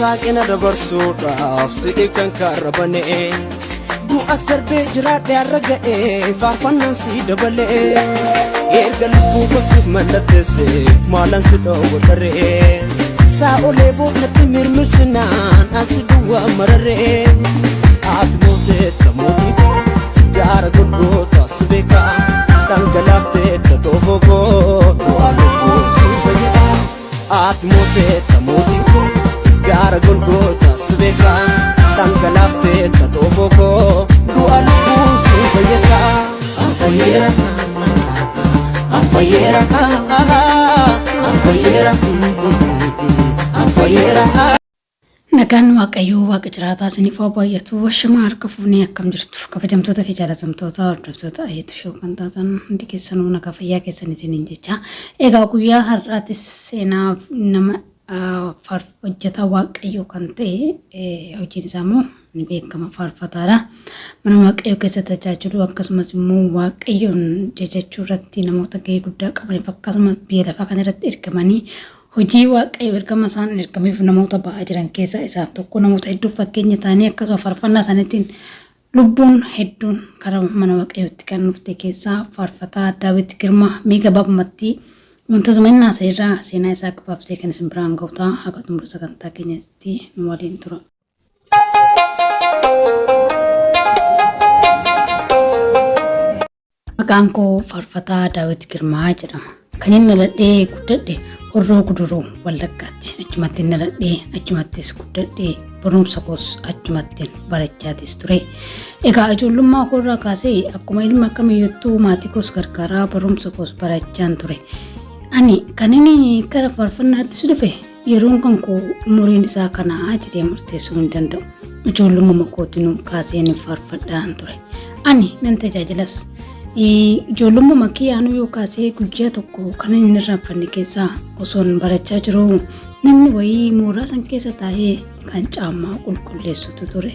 Saaqina dabarsuudhaaf si'i kan karra banee. Du'as darbee jiraadhe har'a ga'ee faarfannaan si dabalee. Erga lubbuu kosiif mallatteesse maalan si dhoowwataree. Saa'olee boonatti mirmirsinaan asi duwwaa mararee. Ati mooteetta mootii koo gaara golgoota si beekaa. Dhangalaafteetta toofoo koo du'a lubbuu si fayyada. Ati mooteetta mootii koo gaara golgoota si beekaa. Dhangalaafteetta toofoo koo du'a lubbuu si fayyada. An fayyeera, an fayyeera, an fayyeera, an fayyeera. Nagaan Waaqayyoo Waaqa jiraataa isiniif haa baay'atu. Washamaa harka fuunee akkam jirtu? Kabajamtoota fi jaalatamtoota hordoftoota Ayeetu Show kan taatan hundi keessanuu nagaa fayyaa keessan isiniin jecha. Egaa guyyaa har'aatis seenaa nama hojjetaa Waaqayyoo kan ta'e hojiin isaa immoo ni beekama faarfataadha. Mana Waaqayyoo keessa tajaajilu akkasumas immoo Waaqayyoon jajachuu irratti namoota gahee guddaa qabaniif akkasumas biyya lafaa kana irratti ergamanii Hojii Waaqayyo ergama isaan ergameef namoota ba'aa jiran keessaa isaan tokko. Namoota hedduuf fakkeenya ta'anii akkasuma faarfannaa isaaniitiin lubbuun hedduun karaa mana Waaqayyootti kan dhufte keessaa faarfataa Daawit Girmaa mee gabaabumatti wantootuma inni haasa'e irraa seenaa isaa gabaabsee kan isin biraan ga'u ta'a. Haga xumura sagantaa keenyatti nu waliin tura. Maqaan koo Faarfataa Daawit Girmaa jedhama. Kan inni dhaladhee guddadhe Horroo Guduruu Wallaggaatti. Achumatti inni dhaladhee achumattis guddadhe barumsa koos achumattiin barachaatis ture. Egaa ijoollummaa koo irraa kaasee akkuma ilma kamiyyuttuu maatii koos gargaaraa barumsa koos barachaan ture. Ani kan inni gara faarfannaattis dhufe Yeroon kan koo umuriin isaa kanaa jedhee murteessuu hin danda'u. Ijoollummaa kootinuu kaasee ni faarfadhaan ture. Ani nan tajaajilas. Ijoollummaa kiyyaanuu yoo kaasee guyyaa tokko kan inni irraanfanne keessaa osoon barachaa jiruu namni wayii mooraa san keessa taa'ee kan caammaa qulqulleessutu ture.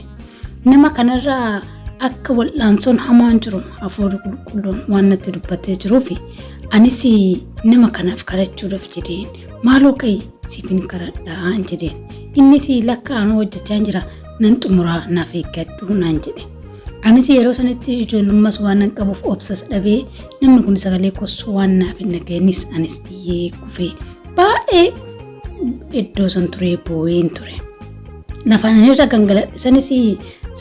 Nama kanarraa akka wal'aansoon hamaan jiru hafuurri qulqulluun waan natti dubbatee jiruufi anis nama kanaaf kadhachuudhaaf jedheen Maaloo ka'i siifin kadhadhaa jedheen. Innis lakka anuu hojjechaan jira nan xumuraa naaf eeggadhu naan jedhe. Anis yeroo sanitti ijoollummas waan nan qabuuf obsas dhabee namni kun sagalee koos waan naaf hin dhaga'innis anis iyyee kufee baay'ee iddoo san turee boo'een ture. Lafa ani irra gangaladhe sanis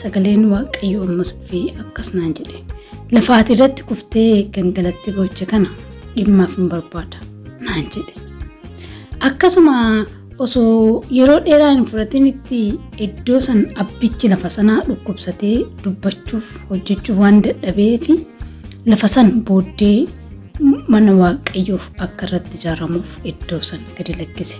sagaleen Waaqayyoo ammas dhufee akkas naan jedhe. Lafa ati irratti kuftee gangalattee booche kana dhimmaaf hin barbaada. naan jedhe. Akkasuma osoo yeroo dheeraa hin fudhatinitti iddoo san abbichi lafa sanaa dhukkubsatee dubbachuuf hojjechuuf waan dadhabee fi lafa san booddee mana waaqayyoof akka irratti ijaaramuuf iddoo san gadi lakkise.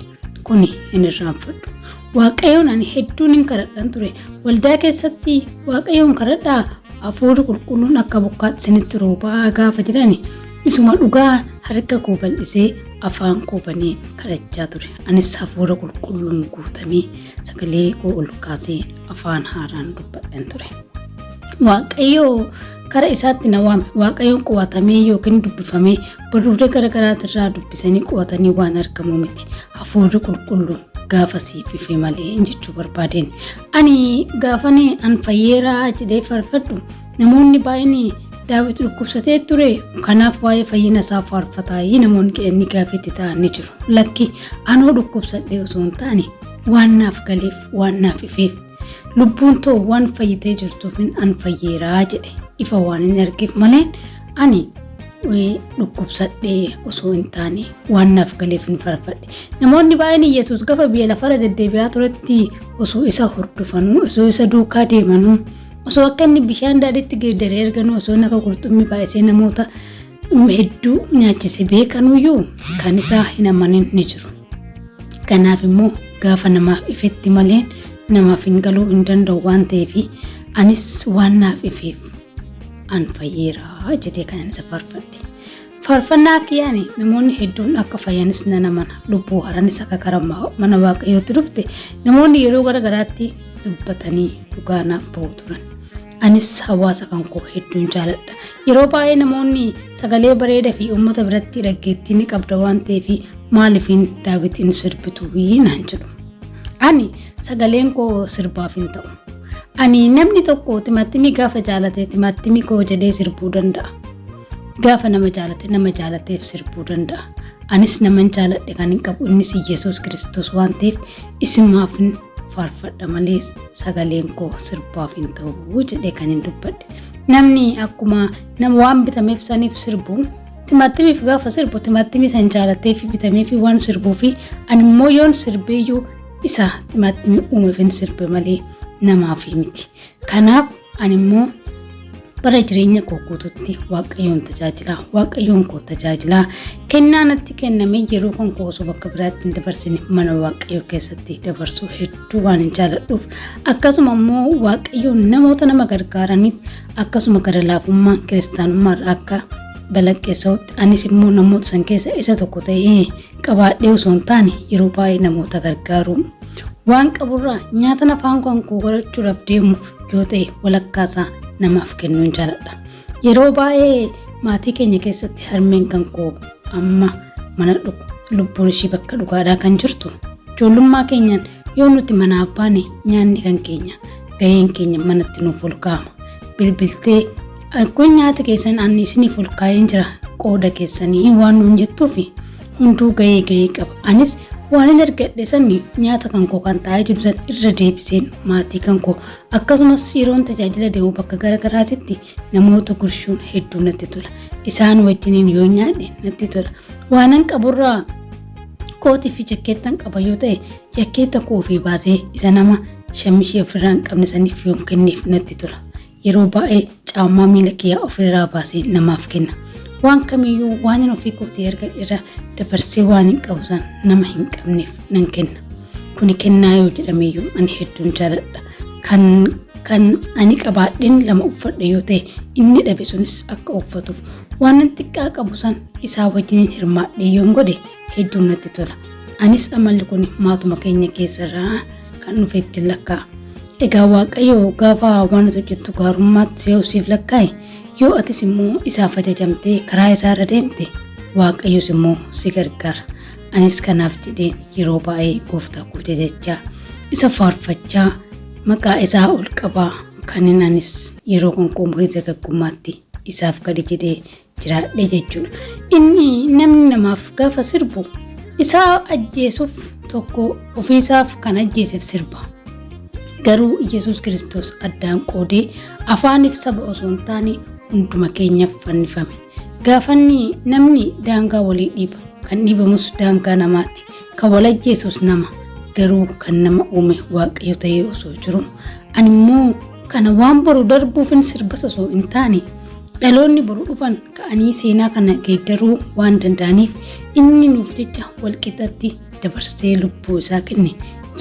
Kuni hin irraanfadhu. Waaqayyoon ani hedduun hin kadhadhan ture. Waldaa keessatti waaqayyoon kadhadhaa hafuurri qulqulluun akka bokkaatti isinitti roobaa gaafa jedhani Isuma dhugaa harka koo bal'isee afaan koo banee kadhachaa ture. Anis hafuura qulqulluun guutamee sagalee koo ol kaasee afaan haaraan dubbadhan ture. Waaqayyo kara isaatti na waame. Waaqayyoon qo'atamee yookiin dubbifamee barruulee gara garaatirraa dubbisanii qo'atanii waan argamu miti. Hafuurri qulqulluun gaafa siif ife malee jechuu barbaadeen. Ani gaafani an fayyeeraa jedhee farfadhu Namoonni baay'een Daawit dhukkubsatee ture, kanaaf waa'ee fayyina isaa faarfataayii namoonni jedhanii gaaffii itti ta'an ni jiru. Lakki anoo dhukkubsadhee osoo hin taane waan naaf galeef waan naaf ifeef lubbuun too waan fayyitee jirtuufin an fayyeeraa jedhe ifa waan hin argeef malee ani dhukkubsadhee osoo hin taane waan naaf galeef hin farfadhe. Namoonni baay'een Yesuus gafa biyya lafarra deddeebi'aa turetti osoo isa hordofanuu osoo isa duukaa deemanuu Osoo akka inni bishaan daadhiitti geeddaree arganuu osoo inni akka qurxummii baay'isee namoota hedduu nyaachise beekanuyyuu kan isaa hin amanin ni jiru. Kanaaf immoo gaafa namaaf ifetti malee namaaf hin galuu hin danda'u waan ta'eef anis waan naaf ifeef an fayyeera jedhee kanan isa faarfadhe. Faarfannaa kiyyaan namoonni hedduun akka fayyanis nan amana. Lubbuu haranis akka gara mana Waaqayyootti dhufte namoonni yeroo gara garaatti dubbatanii dhugaa naaf ba'u turan. Anis hawaasa kan koo hedduun jaaladha. Yeroo baay'ee namoonni sagalee bareeda fi uummata biratti dhaggeettii ni qabda waan ta'eef maaliifin Daawitiin sirbitu naan jedhu. Ani Sagaleen koo sirbaaf hin ta'u. Ani namni tokko timaattimii gaafa jaalate timaattimii koo jedhee sirbuu danda'a. Gaafa nama jaalate nama jaalateef sirbuu danda'a. Anis naman jaaladhe kan hin qabu innis Yesuus Kiristoos waan ta'eef isimaafin faarfadha malee sagaleen koo sirbaaf hin ta'u jedhee kan hin dubbadhe. Namni akkuma nama waan bitameef saniif sirbu timaattimiif gaafa sirbu timaattimii san jaalatee fi bitamee fi waan sirbuu fi ani immoo yoon sirbeeyyuu isa timaattimii uumeefin sirbe malee namaaf miti. Kanaaf ani immoo bara jireenya koo guutuutti Waaqayyoon tajaajilaa, Waaqayyoon koo tajaajilaa, kennaa natti kenname yeroo kan koo osoo bakka biraatti hin dabarsine mana Waaqayyoo keessatti dabarsuu hedduu waan hin jaaladhuuf, akkasuma immoo Waaqayyoon namoota nama gargaaraniif akkasuma gara laafummaan kiristaanummaarra akka balaqqeessa'utti anis immoo namoota san keessa isa tokko ta'ee qabaadhee osoo hin taane yeroo baay'ee namoota gargaaruu waan qaburraa nyaata afaan kan koo godhachuudhaaf deemu yoo ta'e walakkaasaa namaaf kennuun jaaladha. Yeroo baay'ee maatii keenya keessatti harmeen kan koo amma mana lubbuun ishii bakka dhugaadhaa kan jirtu ijoollummaa keenyaan yoo nuti manaa baane nyaanni kan keenya gaheen keenya manatti nuuf ol kaa'ama. Bilbiltee kun nyaata keessan ani isiniif ol kaa'een jira qooda keessanii waan nuun jettuufi hunduu gahee gahee qaba. Anis waan hin argadhe sani nyaata kan koo kan taa'ee jiru san irra deebiseen maatii kan koo akkasumas yeroon tajaajila deemu bakka gara garaatitti namoota gurshuun hedduu natti tola. Isaan wajjiniin yoo nyaadhe natti tola. Waanan qaburraa kootii fi jakkeettan qaba yoo ta'e jakkeetta koo ofii baasee isa nama shamishii ofirraa hin qabne saniif yoon kenneef natti tola. Yeroo baay'ee caammaa miila kiyyaa ofirraa baasee namaaf kenna. Waan kamiyyuu waan hin ofii kootii argadhe irra dabarsee waan hin qabu san nama hin qabneef nan kenna. Kuni kennaa yoo jedhameyyuu ani hedduun jaaladha. Kan ani qabaadheen lama uffadhe yoo ta'e inni dhabe sunis akka uffatuuf waan nan xiqqaa qabu san isaa wajjiniin hirmaadhee yoon godhe hedduun natti tola. Anis amalli kun maatuma keenya keessarraa kan dhufe ittiin lakkaa'a. Egaa Waaqayyo gaafa waan ati hojjettu gaarummaatti yoo siif lakkaa'e yoo atis immoo isaaf ajajamtee karaa isaa irra deemte Waaqayyos immoo si gargaara. Anis kanaaf jedheen yeroo baay'ee gooftaa koo jajachaa isa faarfachaa maqaa isaa ol qabaa kanin anis yeroo kan koo umurii dargaggummaatti isaaf gadi jedhee jiraadhe jechuudha. Inni namni namaaf gaafa sirbu isaa ajjeesuuf tokko ofiisaaf kan ajjeeseef sirba. Garuu Yesuus Kiristoos addaan qoodee afaaniif saba osoo hin taane hunduma keenyaaf fannifame. Gaafanni namni daangaa walii dhiiba. Kan dhiibamus daangaa namaati. Kan wal ajjeesus nama. Garuu kan nama uume Waaqayyo ta'ee osoo jiru. Ani immoo kana waan boru darbuufin sirbas osoo hin taane dhaloonni boru dhufan ka'anii seenaa kana geeddaruu waan danda'aniif inni nuuf jecha walqixatti dabarsee lubbuu isaa kenne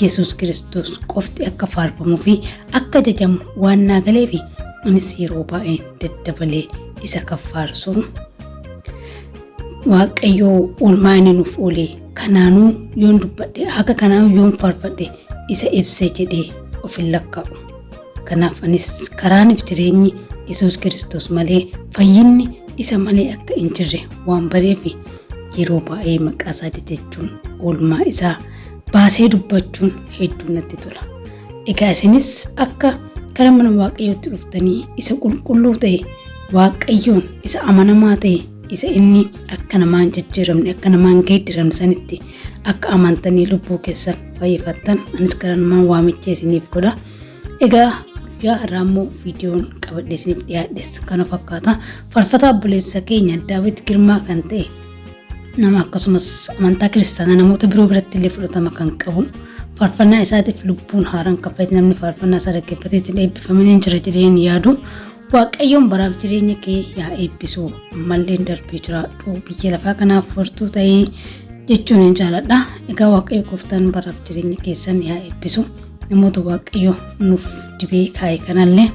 Yesuus Kiristoos qofti akka faarfamuu fi akka jajamu waan naa galeefi anis yeroo baay'ee daddabalee isa kan faarsu. Waaqayyoo oolmaa inni nuuf oolee kanaanuu yoon dubbadhe akka kanaanuu yoon faarfadhe isa ibsee jedhee of hin lakkaa'u. Kanaaf anis karaaniif jireenyi Yesuus Kiristoos malee fayyinni isa malee akka hin jirre waan bareefi yeroo baay'ee maqaa isaa jajachuun oolmaa isaa baasee dubbachuun hedduu natti tola. Egaa isinis akka gara mana Waaqayyootti dhuftanii isa qulqulluu ta'e Waaqayyoon isa amanamaa ta'e isa inni akka namaan jijjiiramne akka namaan geeddaramne sanitti akka amantanii lubbuu keessan fayyifattan anis gara namaan waamicha isiniif godha. Egaa guyyaa har'aa immoo viidiyoon qabadhee isiniif dhiyaadhes kana fakkaata. Faarfataa obboleessa keenya Daawit Girmaa kan ta'e nama akkasumas amantaa kiristaanaa namoota biroo biratti illee fudhatama kan qabu faarfannaa isaatiif lubbuun haaraan kan fayyade namni faarfannaa isaa dhaggeeffatee ittiin eebbifamanii hin jira jedhee hin yaadu. Waaqayyoon baraaf jireenya kee yaa eebbisu ammallee darbee jiraadhu biyya lafaa kanaaf furtuu ta'ee jechuun hin jaaladha. Egaa Waaqayyo gooftaan baraaf jireenya keessan yaa eebbisu namoota Waaqayyo nuuf dibee kaa'e kanallee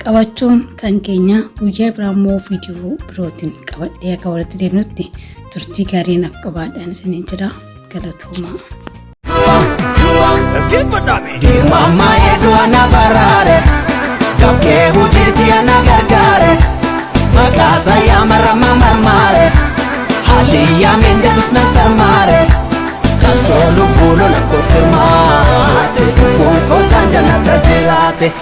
qabachuun kan keenya guyyaa biraa immoo viidiyoo birootiin qabadhee akka walitti deemnutti turtii gaariin akka qabaadhaan isiniin jedha galatoomaa. Dirmamma eeguu ana baraare Gafkee hujiitti ana gargaare Maqaasa yaamarra marmaare Haalli yaameen jedhus na sarmaare. Qabsoo lubbuu lola kootti hirmaate, lubbuun koosaan jannata jiraate.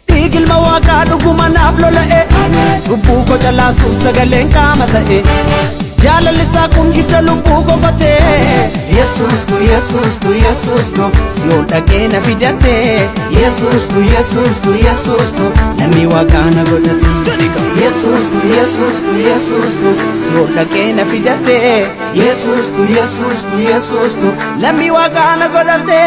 Dhiigilma waaqaa dhuguma naaf lola'e, cubbuu koo calaasuuf sagaleen qaama ta'e, jaalalli isaa kun hidda lubbuu koo qotee. Yesuustu, Yesuustu, Yesuustu si'ool dhaqee na fidate. Yesuustu, Yesuustu, Yesuustu lammii waaqaa na godhate. Yesuustu, Yesuustu, Yesuustu si'ool dhaqee na fidate. Yesuustu, Yesuustu, Yesuustu lammii waaqaa na godhate.